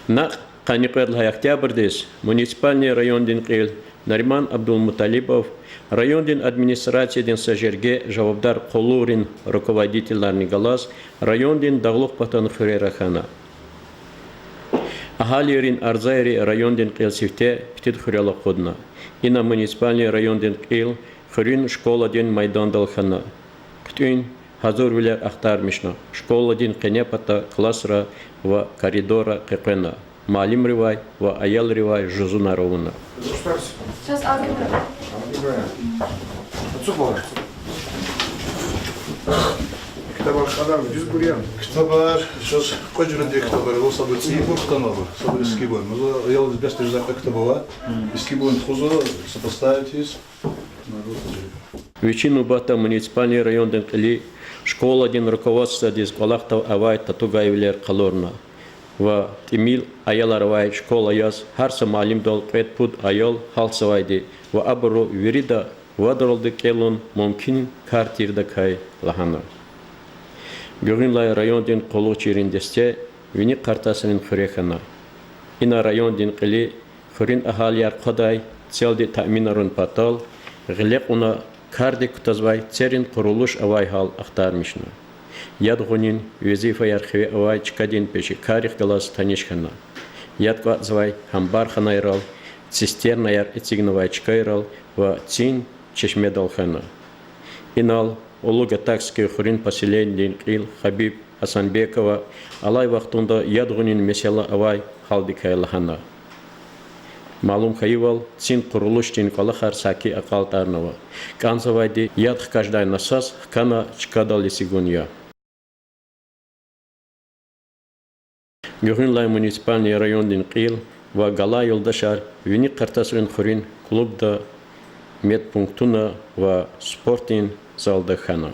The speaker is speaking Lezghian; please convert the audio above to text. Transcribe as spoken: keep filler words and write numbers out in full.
Накь къанни кьвед лагьай октябрдиз муниципальный райондин кьил Нариман Абдулмуталибов райондин администрациядин са жерге жавабдар къуллугърин руководителарни галаз райондин дагълух патан хуьрера хьана. Агьалийрин арзайри райондин кьил сифте Питид хуьрел акъудна. Ина муниципальный райондин кьил хуьруьн школадин майдандал хьана. ХъуьтӀуьн гьазурвилер ахтармишна, школадин къене пата классра ва коридорра къекъвена, муаллимривай ва аялривай жузунар авуна. Ктабар кьадар вириз гурия? Ктабар, сейчас кьве жуьредин ктабар ава, сабур цӀийибур хтанва, сабур эскибур. Ну, за аялриз бес дережадин кьве ктаб ава. Эскибур тухузва, сопоставить ийиз. Вичин нубатда муниципальный райондин кьили школадин руководстводиз кӀвалахда авай татугайвилер къалурна ва тӀимил аялар авай школа яз гьар са муаллимдал кьвед-пуд аял гьалзавайди ва абуру вирида вадралди кӀелун мумкин кар тирдакай лагьана. Гуьгъуьнлай райондин къуллугъчийрин десте Вини Къартасрин хуьре хьана. Ина райондин кьили хуьруьн агьалияр хъвадай целди таъминарун патал гъиле кьуна кардик кутазвай церин къурулуш авай гьал ахтармишна. Яд гъунин везифаяр хиве авай чкадин пешекаррихъ галаз таниш хьана. Яд кӀватӀзавай гьамбарханайрал, цистернаяр эцигнавай чкайрал ва цин чешмедал хьана. Инал Улугатакский хуьруьн поселениедин кьил Хабиб Гьасанбекова алай вахтунда яд гъунин месэла авай гьалдикай лагьана. Малум хьайивал, цин къурулушдин кӀвалахар саки акьалтӀарнава. КӀанзавайди яд хкаждай насас хкана чкадал эцигун я. Гуьгъуьнлай муниципальный райондин кьил ва галай юлдашар Вини Къартасрин хуьруьн клубда, медпунктуна ва спортдин залда хьана.